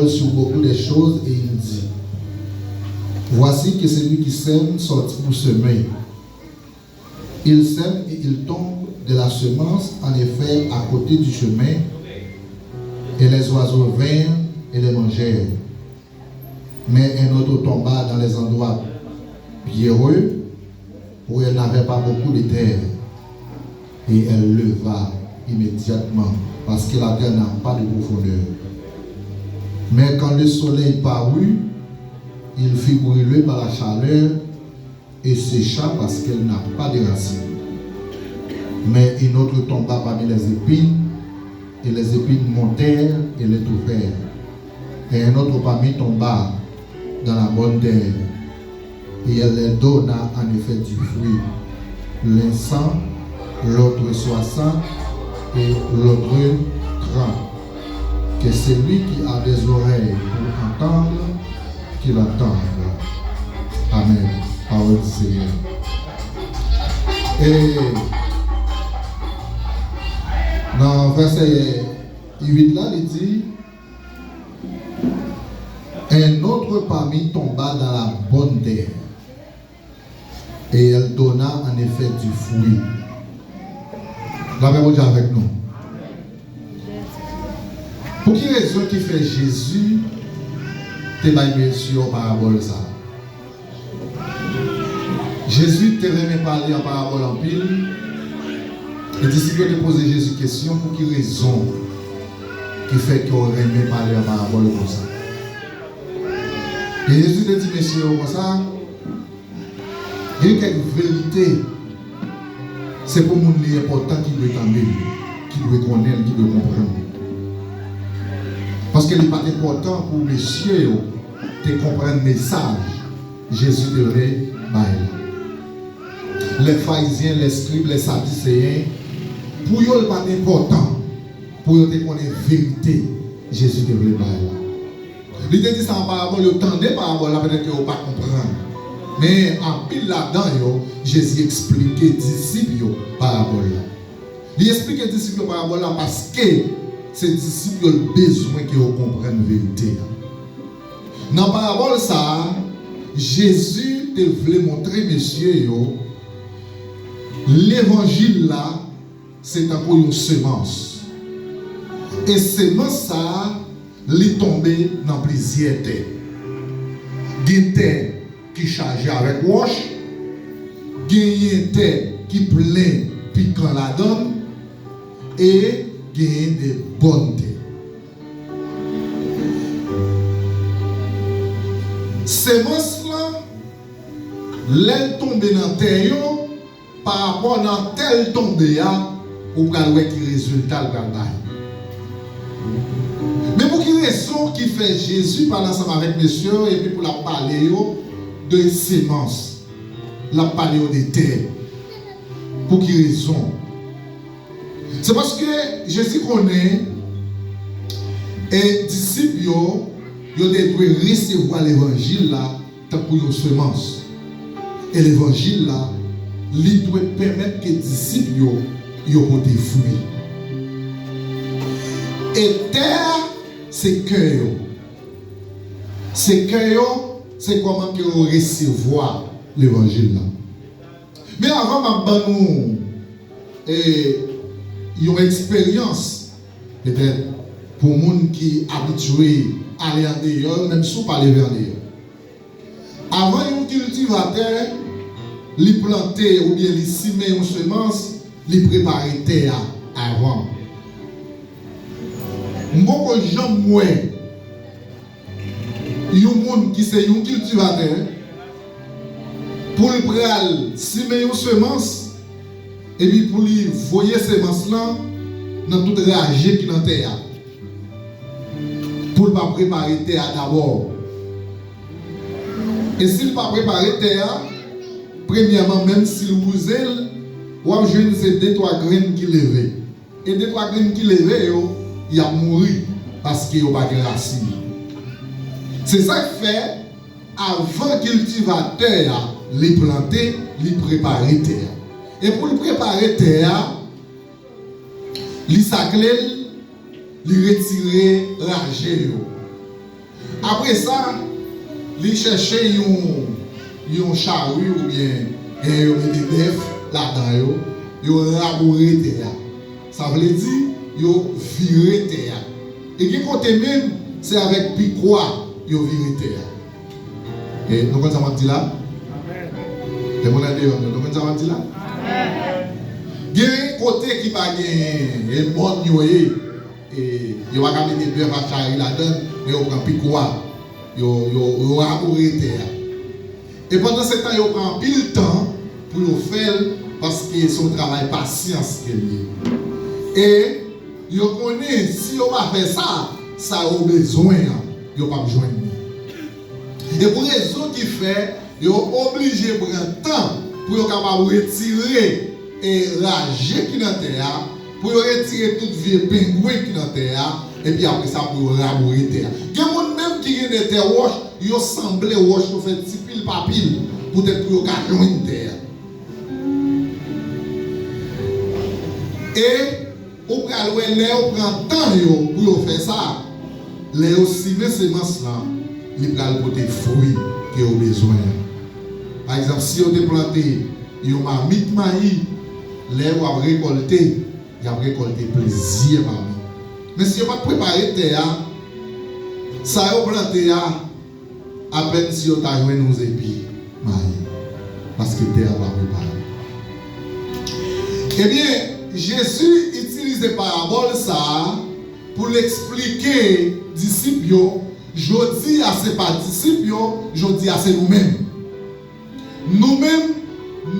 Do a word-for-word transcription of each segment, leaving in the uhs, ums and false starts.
sur beaucoup de choses et il dit, Voici que celui qui sème sortit pour semer. Il sème et il tombe de la semence, en effet, à côté du chemin, et les oiseaux vinrent et les mangèrent. Mais un autre tomba dans les endroits pierreux, où elle n'avait pas beaucoup de terre, et elle leva immédiatement, parce que la terre n'a pas de profondeur. Mais quand le soleil parut, il fut brûlé par la chaleur et sécha parce qu'elle n'a pas de racine. Mais une autre tomba parmi les épines, et les épines montèrent et l'étouffèrent. Et un autre parmi tomba dans la bonne terre, et elle donna en effet du fruit, l'un cent, l'autre soixante et l'autre trente. Que celui qui a des oreilles pour entendre, qu'il entende. Amen. Pawòl di Senyè. E nan vèsè uit la, li di, Un autre parmi tomba dans la bonne terre, et elle donna en effet du fruit. Lapè Bondye avèk nou. Pou ki rezon ki fè Jezi te bay mesye yo parabòl sa a? Jezi te renmen pale an parabòl anpil, e disip yo te poze Jezi kesyon, pou ki rezon ki fè ke w renmen pale an parabòl konsa? E Jezi te di mesye yo konsa, gen kèk verite, se pou moun li enpòtan ki dwe tande l, ki dwe konnen l, ki dwe konprann l. Paske li pa t enpòtan pou mesye yo te konprann mesaj Jezi te vle bay la. Lè Farizyen, lè Skrib, lè Sadiseyen, pou yo, li pa t enpòtan pou yo te konnen verite Jezi te vle bay la. Li te di sa an parabòl, yo tande parabòl la, petèt ke yo pa konprann. Men anpil ladan yo, Jezi eksplike disip yo parabòl la. Li eksplike disip yo parabòl la paske se disip yo l bezwen ke yo konprann verite a. Nan parabòl sa a, Jezi te vle montre mesye yo levanjil la se tankou yon semans. E semans sa a, li tonbe nan plizyè tè. Gen tè ki chaje avèk wòch, genyen tè ki plen pikan ladan l, e genyen de bòn tè. Semans lan, lè l tonbe nan tè yo, parapò nan tè l tonbe a, ou pral wè ki rezilta l pral bay. Men pou ki rezon ki fè Jezi pale ansanm avèk mesye yo epi pou l ap pale yo de semans, l ap pale yo de tè? Pou ki rezon? Se paske Jezi konnen e disip yo, yo te dwe resevwa levanjil la tankou yon semans. E levanjil la, li dwe pèmèt ke disip yo, yo pote fwi. E tè a, se kè yo. Se kè yo, se kòman ke yo resevwa levanjil la. Men avan m ap ban nou, e, yon eksperyans, petèt, pou moun ki abitye ale andeyò, menm si w pa leve andeyò. Avan yon kiltivatè, li plante oubyen li simen yon semans, li prepare tè a avan. M poko janm wè yon moun ki se yon kiltivatè, pou l pral simen yon semans, epi pou li voye semans lan nan tout raje ki nan tè a, pou l pa prepare tè a dabò. E si l pa prepare tè a, premyèman, menm si l wouze l, w ap jwenn se de twa grenn ki leve. E de twa grenn ki leve yo, y ap mouri, paske yo pa gen rasin. Se sa k fè, avan kiltivatè a, li plante, li prepare tè a. E pou l prepare tè a, li sakle l, li retire raje yo. Apre sa, li chèche yon, yon chari oubyen, eh, yo mete bèf ladan yo, yo raboure tè a. Sa vle di, yo vire tè a. E gen kote menm, se avèk pikwa yo vire tè a. E nou konn sa m ap di la? Lè moun andeyò m yo, nou konn sa m ap di la? Gen kote ki pa gen, e mòn yo ye, e yo pa ka mete bèf ak chari ladan, men yo pran pikwa, yo, yo, yo raboure tè a. E pandan se tan, yo pran anpil tan pou yo fè l, paske se yon travay pasyans ke l ye. E yo konnen si yo pa fè sa, sa yo bezwen an, yo p ap jwenn li. E pou rezon ki fè yo oblije pran tan pou yo kapab retire e raje ki nan tè a, pou yo retire tout vye pengwen ki nan tè a, epi apre sa pou yo raboure tè a. Gen moun menm ki gen de tè wòch, yo sanble wòch, yo fè ti pil pa pil, poutèt pou yo ka jwenn tè a. E ou pral wè lè yo pran tan yo pou yo fè sa, lè yo simen semans lan, li pral pote fwi ke yo bezwen an. Pa egzanp, si yo te plante yon mamit mayi, lè yo ap rekòlte, y ap rekòlte plizyè mamit. Men si yo pa t prepare tè a, sa yo plante a, apèn si yo ta jwenn yon zepi mayi, paske tè a pa prepare. Ebyen, Jezi itilize parabòl sa a pou l eksplike disip yo, jodi a se pa disip yo, jodi a se nou menm. Nou menm,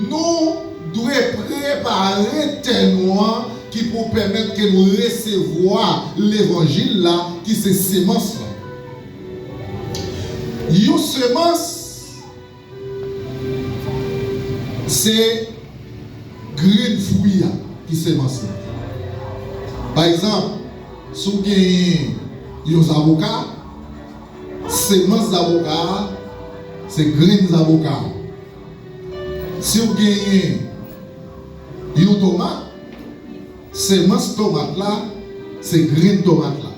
nou dwe prepare tè nou an ki pou pèmèt ke nou resevwa levanjil la, ki se semans lan. Yon semans, se grenn fwi a ki semans lan. Pa egzanp, si w genyen yon zaboka, semans zaboka a, se grenn zaboka a. Si w genyen yon tomat, semans tomat la, se grenn tomat la.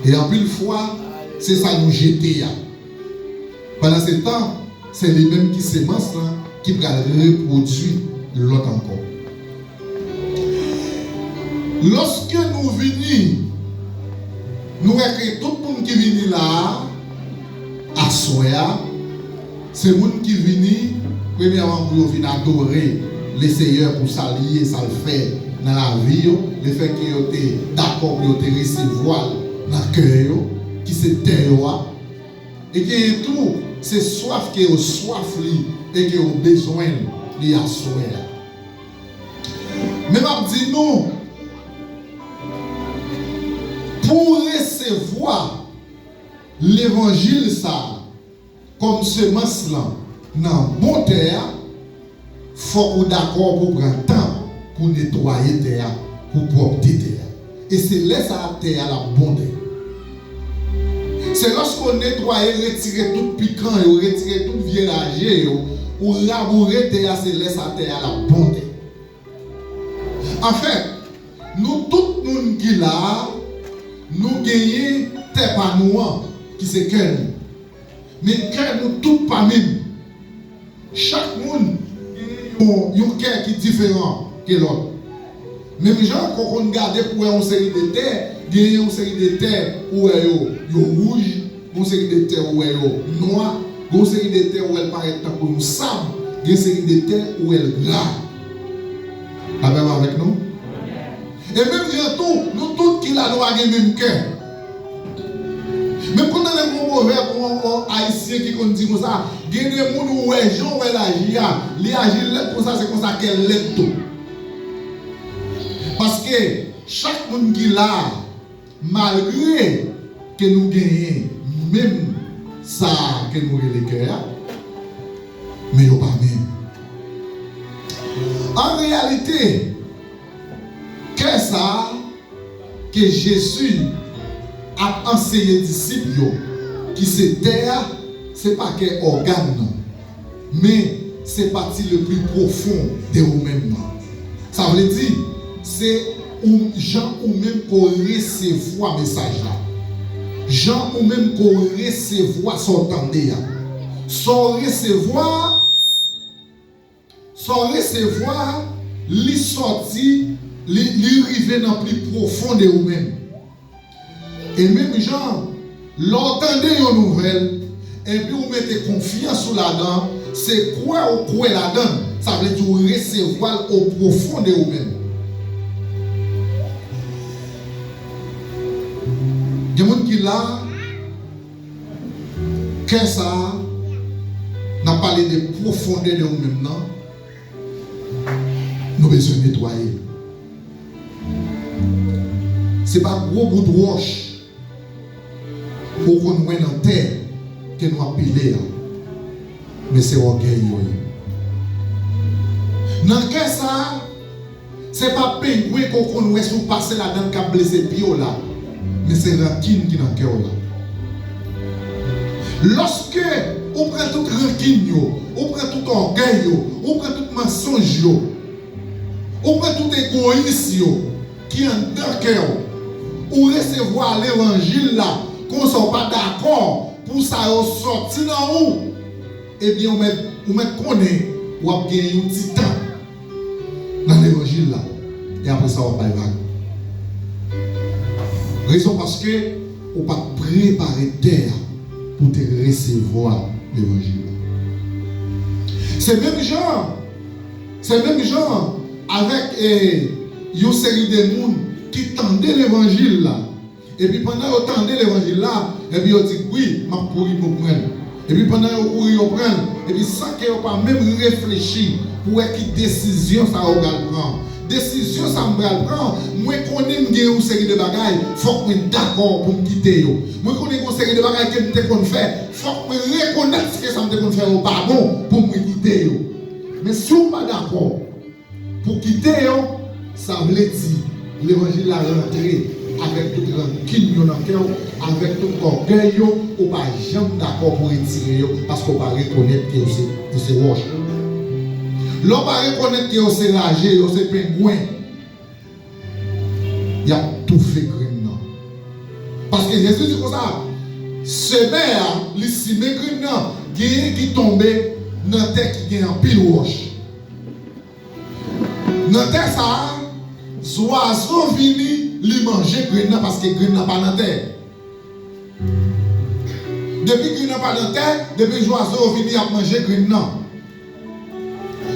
E anpil fwa, se sa nou jete a. Pandan se tan, se li menm ki semans lan ki pral repwodui lòt ankò. Lòske nou vini, nou wè ke tout moun ki vini la a, aswè a, se moun ki vini, premyèman, pou yo vin adore Leseyè pou sa l ye, sa l fè nan lavi yo, lefètke yo te dakò pou yo te resevwa l nan kè yo, ki se tè yo a. E genyen tou, se swaf ke yo swaf li e ke yo bezwen li aswè a. Men m ap di nou, pou w resevwa levanjil sa a kòm semans lan nan bon tè a, fòk ou dakò pou w pran tan pou w netwaye tè a, pou pwòpte tè a. E se lè sa a tè a l ap bon tè. Se lòske w netwaye, retire tout pikan yo, retire tout vye raje yo, ou raboure tè a, se lè sa a tè a l ap bon tè. Anfèt, nou tout moun ki la a, nou genyen tè pa nou an, ki se kè nou. Men kè nou tout pa menm. Chak moun genyen yon, yon kè ki diferan ke lòt. Menm jan ke w konn gade pou w wè yon seri de tè, genyen yon seri de tè ou wè yo, yo wouj, gon seri de tè ou wè yo nwa, gon seri de tè ou wè l parèt tankou yon sab, gen seri de tè ou wè l gra. Avè m avèk nou? E menm jan tou, nou tout ki la, nou pa gen menm kè. Menm kontan lè gon pwovèb, yon, yon Ayisyen ki konn di konsa, gen de moun ou wè jan w wè l aji a, li aji lèd konsa, se konsa kè l lèd tou. Paske chak moun ki la, malgre ke nou genyen menm sa ke nou rele kè a, men yo pa menm. An reyalite, kè sa a ke Jezi ap anseye disip yo, ki se tè a, se pa kè ògàn nan. Men, se pati le pli pwofon de ou menm nan. Sa vle di, se ou, jan ou menm ke w resevwa mesaj la. Jan ou menm ke w resevwa sa w tande a. Sa w resevwa a, sa w resevwa a, li sòti, li, li rive nan pli pwofon de ou menm. E menm jan, lè w tande yon nouvèl, epi w mete konfyans ou ladan, se kwè w kwè ladan l, sa vle di w resevwa l o pwofon de ou menm. Gen moun ki la, kè sa a, n ap pale de pwofondè de ou menm nan, nou bezwen netwaye l. Se pa gwo bout wòch ou konn wè nan tè ke nou ap pile a, men se ògèy yo ye. Nan kè sa a, se pa pengwen ke w konn wè si w pase ladan l k ap blese pye w la, men se rankin ki nan kè w la. Lòske ou pran tout rankin yo, ou pran tout ògèy yo, ou pran tout mansonj yo, ou pran tout egoyis yo ki anndan kè w, ou resevwa levanjil la, konsa w pa dakò pou sa yo sòti nan ou, ebyen, ou mèt, ou mèt konnen w ap gen yon ti tan nan levanjil la, e apre sa w ap bay vag. Rezon paske ou pa t prepare tè a pou te resevwa levanjil la. Se menm jan, se menm jan avèk, e, yon seri de moun ki tande levanjil la, epi pandan yo tande levanjil la, epi yo di, "Wi, m ap kouri pou pran l." Epi pandan yo kouri, yo pran l, epi san ke yo pa menm reflechi pou wè ki desizyon sa yo pral pran. Desizyon sa m pral pran, mwen konnen m gen yon seri de bagay, fòk mwen dakò pou m kite yo. Mwen konnen gen yon seri de bagay ke m te konn fè, fòk mwen rekonèt ke sa m te konn fè yo pa bon pou mwen kite yo. Men si w pa dakò, pou kite yo, sa vle di levanjil la rantre avèk tout rankin yo nan kè w, avèk tout ògèy yo, ou pa janm dakò pou retire yo, paske w pa rekonèt ke yo se, yo se wòch. Lè w pa rekonèt ke yo se raje, yo se pengwen, y ap toufe grenn nan. Paske Jezi di konsa, semè a, li simen grenn nan, genyen ki tonbe nan tè ki gen anpil wòch. Nan tè sa a, zwazo vini, li manje grenn nan paske grenn nan pa nan tè. Depi grenn nan pa nan tè, depi zwazo yo vini, y ap manje grenn nan.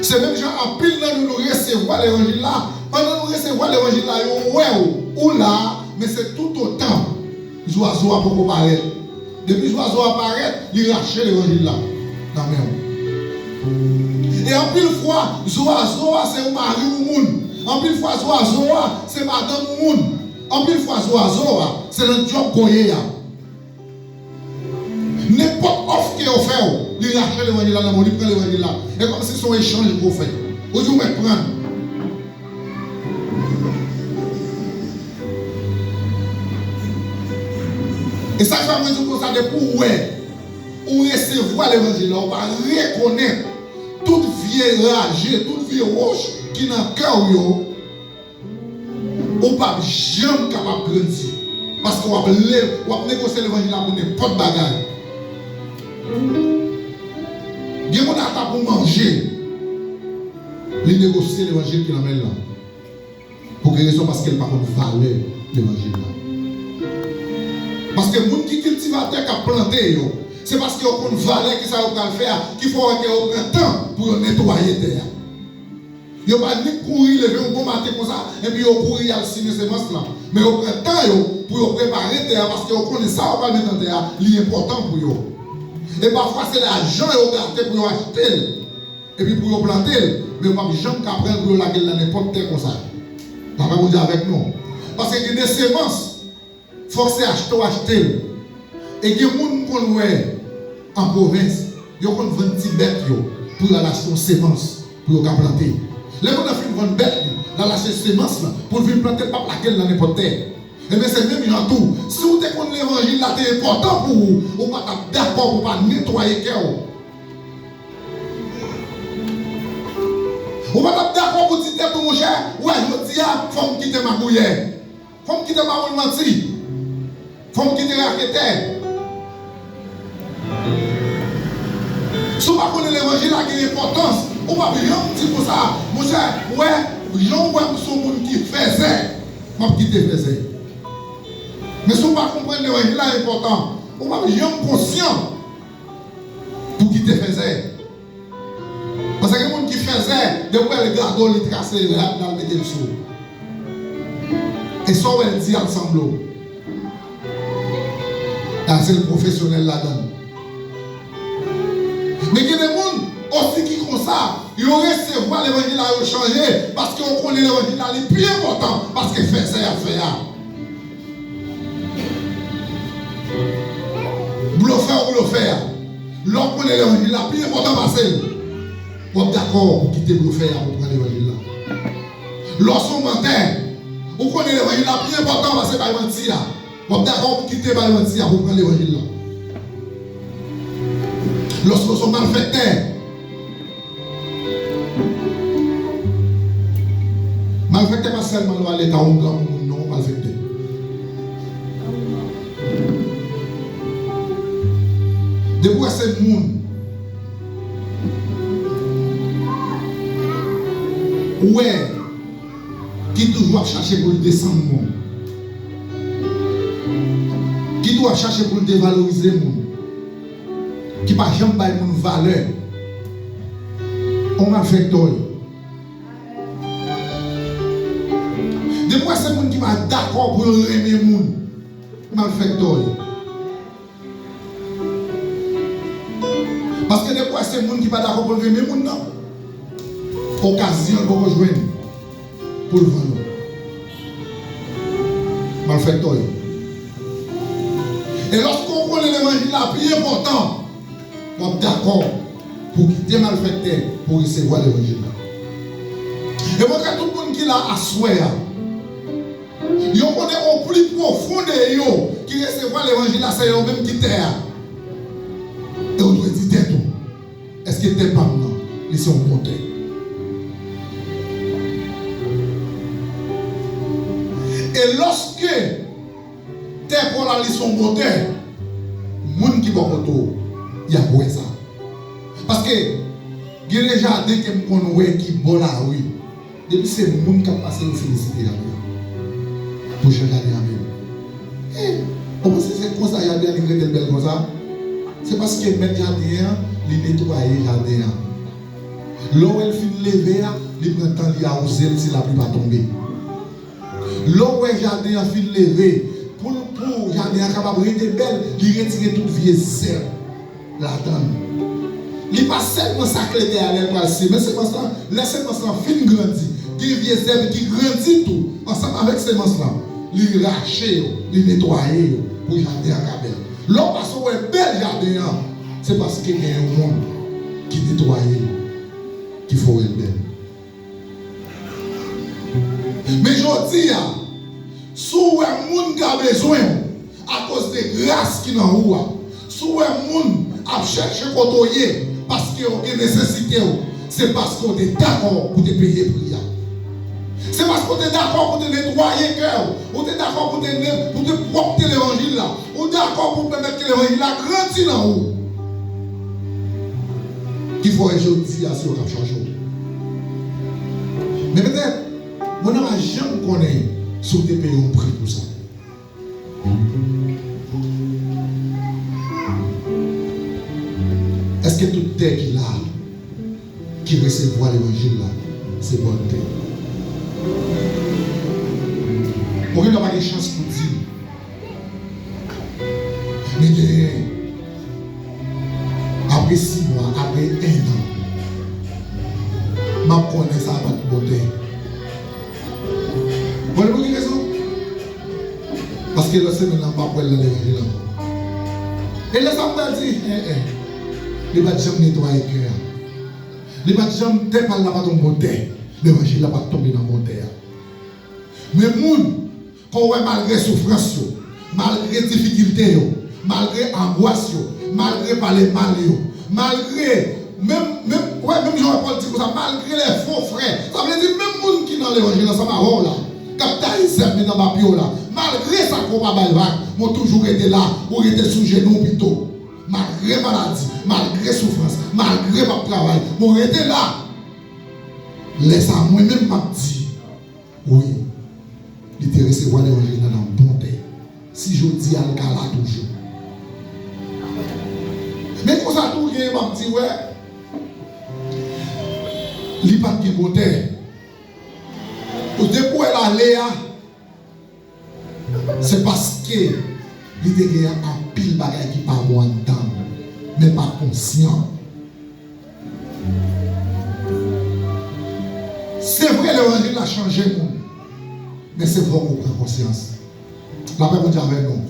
Se menm jan anpil nan nou, nou resevwa levanjil la. Pandan nou resevwa levanjil la, yo wè w, ou la, men se toutotan zwazo a poko parèt. Depi zwazo a parèt, li rache levanjil la nan men w. E anpil fwa, zwazo a se yon mari yon moun. Anpil fwa, zwazo a se madanm yon moun. Anpil fwa, zwazo a se nan djòb ke w ye a. Nenpòt òf ke yo fè w, li rache levanjil la nan men w, li pran levanjil la. E kòmsi se yon echanj ke w fè. Ou di w mèt pran l. E sa k fè mwen di w konsa, depi w wè ou resevwa levanjil la, ou pa rekonèt tout vye raje, tout vye wòch ki nan kè w yo, ou p ap janm kapab grandi. Paske w ap le-, w ap negosye levanjil la pou nenpòt bagay. Gen moun ata pou manje, li negosye levanjil ki nan men l lan. Pou ki rezon? Paske l pa konn valè levanjil la. Paske moun ki kiltivatè k ap plante yo, se paske yo konn valè ki sa yo pral fè a, ki fè w wè ke yo pran tan pou yo netwaye tè a. Yo pa nik kouri leve yon bon maten konsa, epi yo kouri al simen semans lan. Men yo pran tan yo pou yo prepare tè a, paske yo konnen sa yo pral met nan tè a, li enpòtan pou yo. E pafwa se lajan yo gate pou yo achte l, epi pou yo plante l, men yo p ap janm ka pran l pou yo lage l nan nenpòt tè konsa. Papa Bondye avèk nou. Paske gen de semans, fòk se achte w achte l. E gen moun m konn wè an pwovens, yo konn vann ti bèt yo pou yo al achte yon semans pou yo ka plante. Lè moun nan fin vann bèt li, l al achte semans lan pou l vin plante, l p ap lage l nan nenpòt tè. Ebyen, se menm jan tou, si w te konn levanjil la te enpòtan pou ou, ou pa t ap dakò pou w pa netwaye kè w. Ou pa t ap dakò pou di tèt ou, monchè, wè, jodi a, fò m kite magouyè. Fò m kite pawòl manti. Fò m kite raketè. Si w pa konnen levanjil la gen enpòtans, ou p ap janm di konsa, monchè, ou wè, jan w wè m se yon moun ki fèzè, m ap kite fèzè. Men si w pa konprann levanjil la enpòtan, ou p ap janm konsyan pou kite fèzè. Paske gen moun ki fèzè, depi w wè l gade w, li trase rad la, l mete l sou ou. E sa w wè l di ap sanble w. Paske l pwofesyonèl ladan l. Men gen de moun osi ki konsa, yo resevwa levanjil la, yo chanje, paske yo konnen levanjil la, li pi enpòtan paske fèzè y ap fè a. Blofè ou blofè a, lè w konnen levanjil la pi enpòtan pase l, w ap dakò pou kite blofè a pou pran levanjil la. Lè w se yon mantè, ou konnen levanjil la pi enpòtan pase bay manti a, w ap dakò pou kite bay manti a pou pran levanjil la. Lè w se yon malfèktè, malfèktè pa sèlman lè w ale ta yon granmoun non, malfèktè. Depi w wè se moun, ou wè, ki toujou ap chache pou l desann moun, ki toujou ap chache pou l devalorize moun, ki pa janm bay moun valè, on malfèktè w ye. Depi w wè se moun ki pa dakò pou yo renmen moun, malfèktè w ye. Paske depi w wè se moun ki pa dakò pou l renmen moun nan, okazyon l poko jwenn pou l vann ou. Malfèktè w ye. E lòske w konnen levanjil la pi enpòtan, w ap dakò pou kite malfèktè pou resevwa levanjil la. E mwen kwè tout moun ki la aswè a, yo konnen o pli pwofon de yo ki resevwa levanjil la, se yo menm ki tè a. E ou dwe di tèt ou, èske tè pa m nan, li se yon bon tè? E lòske tè pa w la, li se yon bon tè, moun ki bò kote w, y ap wè sa. Paske gen de jaden ke m konn wè ki bò lari. Depi se moun k ap pase, yo felisite jaden an. Pou jan jaden an bèl. E, ou panse se konsa jaden an li rete l bèl konsa? Se paske mèt jaden an, li netwaye jaden an. Lè w wè l fin leve a, li pran tan li awoze l si lapli pa tonbe. Lè w wè jaden an fin leve, pou l, pou jaden an kapab rete bèl, li retire tout vye zèb ladan l. Li pa sèlman sakle tè a lè l pral simen semans lan, lè semans lan fin grandi, gen vye zèb ki grandi tou ansanm avèk semans lan. Li rache yo, li netwaye yo pou jaden an ka bèl. Lè w pase w wè bèl jaden an, se paske gen yon moun ki netwaye l, ki fè w wè l bèl. Men jodi a, si w wè moun ka bezwen w akoz de gras ki nan ou a, si w wè moun ap chèche kote w ye paske yo gen nesesite w, se paske w te dakò pou te peye pri a. Se paske w te dakò pou te netwaye kè w, ou te dakò pou te ne-, pou te pwòpte levanjil la, ou dakò pou pèmèt ke levanjil la grandi nan ou. Ki fè w wè jodi a se yo k ap chanje w. Men petèt, moun nan pa janm konnen si w te peye yon pri pou sa. Èske tout tè ki la, ki resevwa levanjil la, se bòn tè? Ou genlè pa gen chans pou di, men genyen, apre sis mwa, apre en an, m ap konnen sa pa t bòn tè. Bon, pou ki rezon? Paske lòt semèn nan, m ap wè l nan levanjil ankò. E lè sa m pral di, en, en, li pa t janm netwaye kè a. Li pa t janm, tè pa l la pa t yon bon tè. Levanjil la pa t tonbe nan bon tè a. Men moun, kon w wè malgre soufrans yo, malgre difikilte yo, malgre angwas yo, malgre pale mal yo, malgre, menm, menm, wè, menm jan Pòl di konsa, malgre les faux frères. Sa vle di menm moun ki nan levanjil ansanm avè w la, k ap taye zèb li nan anba pye w la, Malgre sa ke w pa bay vag, men w toujou rete la, ou rete sou jenou w pito. Malgre maladi, malgre soufrans, malgre p ap travay, men w rete la. Lè sa a, mwen menm m ap di, wi, li te resevwa levanjil la nan bon tè. Si jodi a l ka la toujou. Men konsa tou, gen, m ap di, wè, li pa t gen bon tè. Ou depi w wè l ale a, se paske li te gen anpil bagay ki pa bon anndan l, men pa konsyan. Se vre, levanjil la chanje moun, men se fòk ou pran konsyans. Lapè Bondye avèk nou.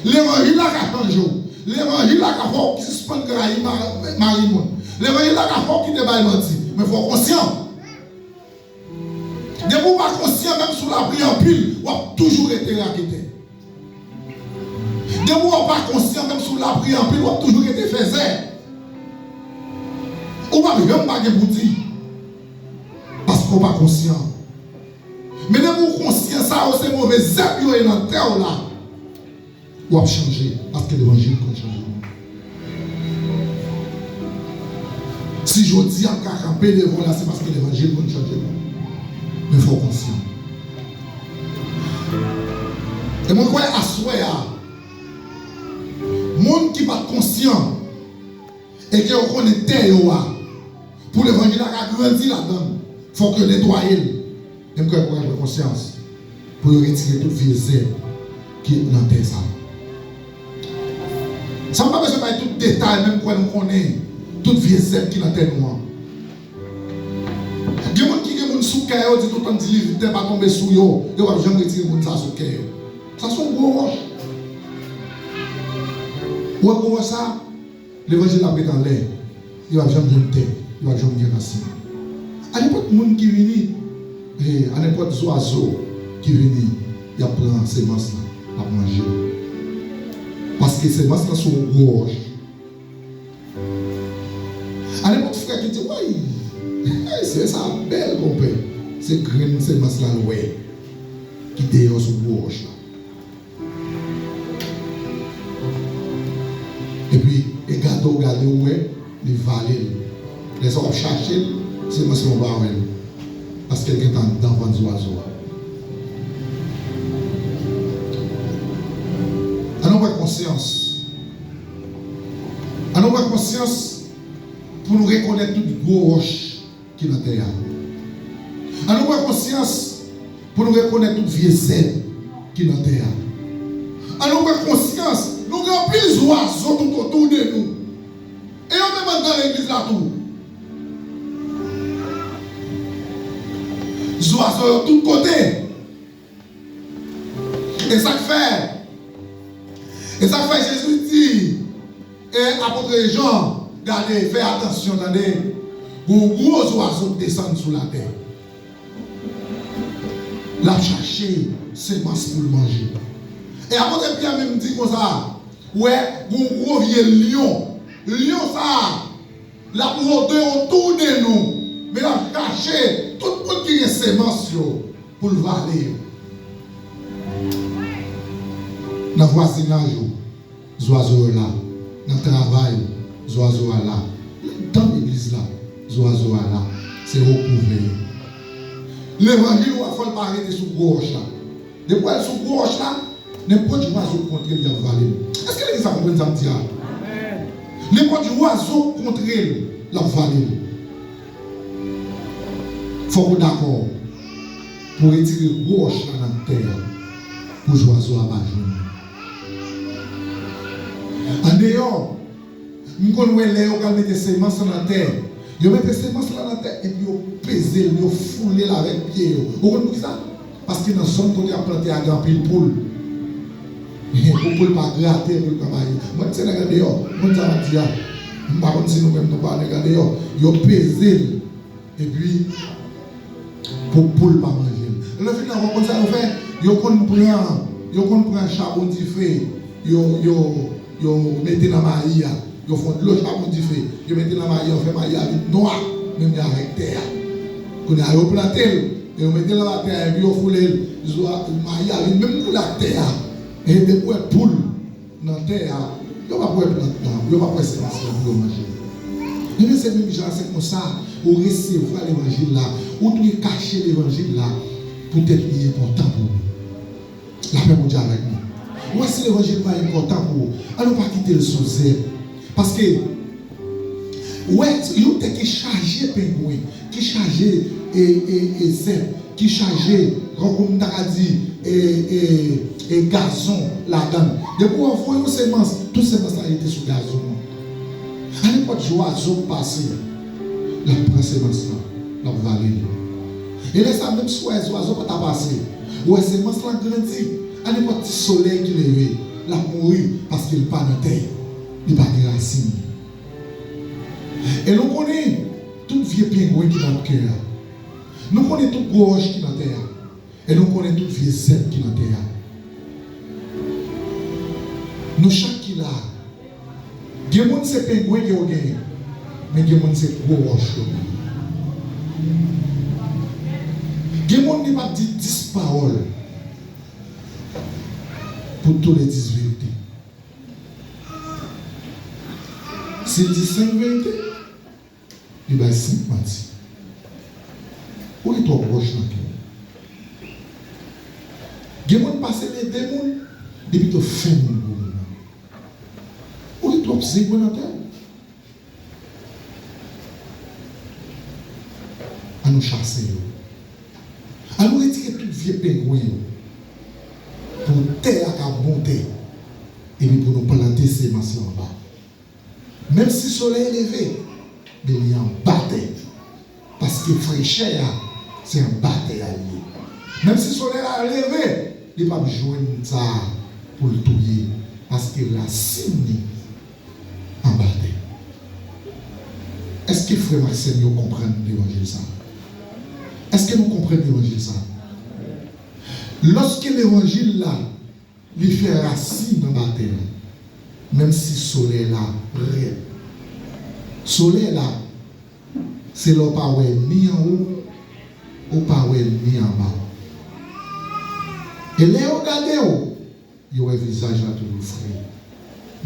Levanjil la ka chanje w. Levanjil la ka fè w sispann trayi ma-, mari moun. Levanjil la ka fè w kite bay manti. Men fò w konsyan. Depi w pa konsyan, menm si w lapri anpil, w ap toujou rete raketè. Depi w pa konsyan, menm si w lapri anpil, w ap toujou rete fèzè. Ou p ap janm pa gen pou di. Paske w pa konsyan. Men depi w konsyan sa yo se move zèb yo ye nan tè w la, w ap chanje, paske levanjil konn chanje moun. Si jodi a m ka kanpe devan w la, se paske levanjil konn chanje moun. Men fò w konsyan. E mwen kwè aswè a, moun ki pa t konsyan, e ke yo konnen tè yo a, pou levanjil la ka grandi ladan l, fòk yo netwaye l. E m kwè pou yo pran konsyans, pou yo retire tout vye zèb ki nan tè sa. Sa m pa bezwen bay tout detay, men m kwè nou konnen tout vye zèb ki nan tè nou an. Gen moun ki gen moun sou kè yo, di toutan di li tè pa tonbe sou yo, yo p ap janm retire moun sa sou kè yo. Sa se yon gwo wòch. Ou wè gwo wòch sa? Levanjil la ap ret anlè. Li p ap janm jwenn tè. Li p ap janm gen rasin. A nenpòt moun ki vini, eh, a nenpòt zwazo ki vini, y ap pran semans lan, y ap manje l. Paske semans lan se yon gwo wòch. A nenpòt frè ki di, woy, hey, sè sa bèl, konpè. Se grenn semans lan l wè ki deyò sou gwo wòch la. Epi, e gade w gade, ou wè, li vale l. Lè sa w ap chache l, semans lan ou pa wè l. Paske l gentan anndan vant zwazo a. Ann nou pran konsyans. Ann nou pran konsyans pou nou rekonèt tout gwo wòch ki nan tè a. Ann nou pran konsyans pou nou rekonèt tout vye zèb ki nan tè a. Ann nou pran konsyans, nou gen anpil zwazo toutotou de nou. E yo menm anndan legliz la tou. Zwazo yo tout kote. E sa k fè, e sa k fè Jezi di, e apot Jan, gade, fè atansyon, tande, gon gwo zwazo k desann sou latè. L ap chache semans pou l manje. E apot Pyè menm di konsa, wè, gon gwo vye lyon. Lyon sa a, l ap wode otou de nou, men l ap chache tout moun ki gen semans yo pou l vale yo. Nan vwazinaj ou, zwazo yo la. Nan travay ou, zwazo a la. Nan legliz la, zwazo a la. Se ou pou veye. Levanjil ou a fò l pa rete sou gwo wòch la. Depi w al sou gwo wòch la, nenpòt zwazo k kontre l, y ap vale l. Èske legliz la konprann sa m di a? Nenpòt zwazo k kontre l, l ap vale l. Fòk ou dakò pou retire gwo wòch la nan tè a, pou zwazo a pa jwenn li. Andeyò, m konn wè lè yo pral mete semans lan nan tè, yo mete semans lan nan tè epi yo peze l, yo foule l avèk pye yo. Ou konn poukisa? Paske nan zòn kote y ap plante a gen anpil poul. Pou poul pa grate, poul pa mayi. Mwen se nèg andeyò, mwen sa m ap di a. M pa konn si nou menm nou pa nèg andeyò. Yo peze l. Epi, pou poul pa manje l. Lè fini an, w konn sa yo fè? Yo konn pran, yo konn pran chabon dife, yo, yo, yo mete nan mayi a. Yo fè yon dlo chabon dife, yo mete nan mayi a, yo fè mayi a vin nwa, menm jan avèk tè a. Kounye a, yo plante l, Yo mete l anba tè a, epi yo foule l, zwa, mayi a vin menm koulè ak tè a. E depi w wè poul nan tè a, yo p ap wè plant lan, yo p ap wè semans lan pou yo manje. Ebyen, se menm jan, se konsa, ou resevwa levanjil la, ou dwe kache levanjil la, poutèt li enpòtan pou ou. Lapè Bondye avèk nou. Ou wè, si levanjil pa enpòtan pou ou, ann nou pa kite l sou zèb. Paske, ou wè, yon tè ki chaje pengwen, ki chaje, e, e, e zèb, ki chaje, tankou m ta ka di, e, e, e gazon ladan l. Depi w voye yon semans, tout semans la rete sou gazon an. Anenpòt zwazo k pase, l ap pran semans lan, l ap vale l. E lè sa, menm si w wè zwazo pa ta pase, ou wè semans lan grandi, anenpòt ti solèy ki leve, l ap mouri paske l pa nan tè, li pa gen rasin. E nou konnen tout vye pengwen ki nan kè a. Nou konnen tout gwo wòch ki nan tè a. E nou konnen tout vye zèb ki nan tè a. Nou chak ki la a, gen moun se pengwen ke yo genyen, men gen moun se gwo wòch yo genyen. Gen moun li p ap di dis pawòl pou tou le dis verite. Si l di senk verite, li bay senk manti. Ou gen twòp wòch nan kè w. Gen moun pase men de moun, li pito fè moun pou moun nan. Ou gen twòp zegwen nan tè w. Ann nou chase yo. Ann nou retire tout vye pengwen yo. Pou tè a ka bon tè. Epi pou nou plante semans lan anba. Menm si solèy leve, men li anba tè. Paske frechè a, se anba tè a li ye. Menm si solèy la leve, li p ap jwenn sa pou l touye. Paske rasin li anba tè. Èske frè m ak sè m yo konprann levanjil sa a? Èske nou konprann levanjil sa a? Lòske levanjil la, li fè rasin anba tè a, menm si solèy la rèd. Solèy la, se lè w pa wè ni anwo, ou pa wè ni anba w. E lè yo gade w, yo wè vizaj la toujou fre,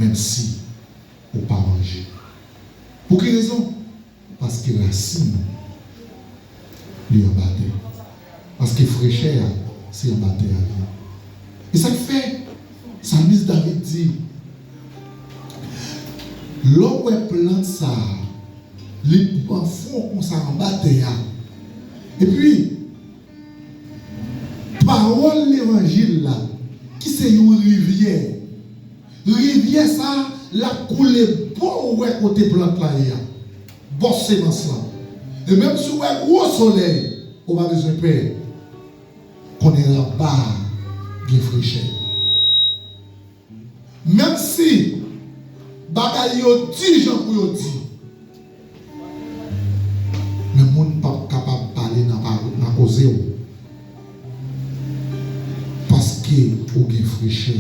menm si ou pa manje. Pou ki rezon? Paske rasin li anba tè. Paske frechè a, se anba tè a li ye. E sa k fè Salmis David di, lè w wè plant sa a, li pran fon konsa anba tè a, epi pawòl levanjil la, ki se yon rivyè. Rivyè sa a, l ap koule bò ou wè kote plant la ye a. Bò semans lan. E menm si w wè gwo solèy, ou pa bezwen pè. Konnen anba a gen frechè. Menm si bagay yo di jan pou yo di, men moun p ap kapab pale nan pa-, nan koze w. Paske ou gen frechè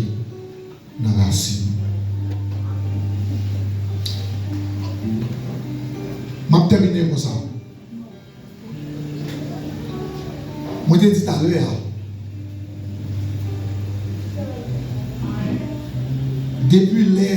nan rasin. M ap tèmine konsa. Mwen te di talè a, depi lè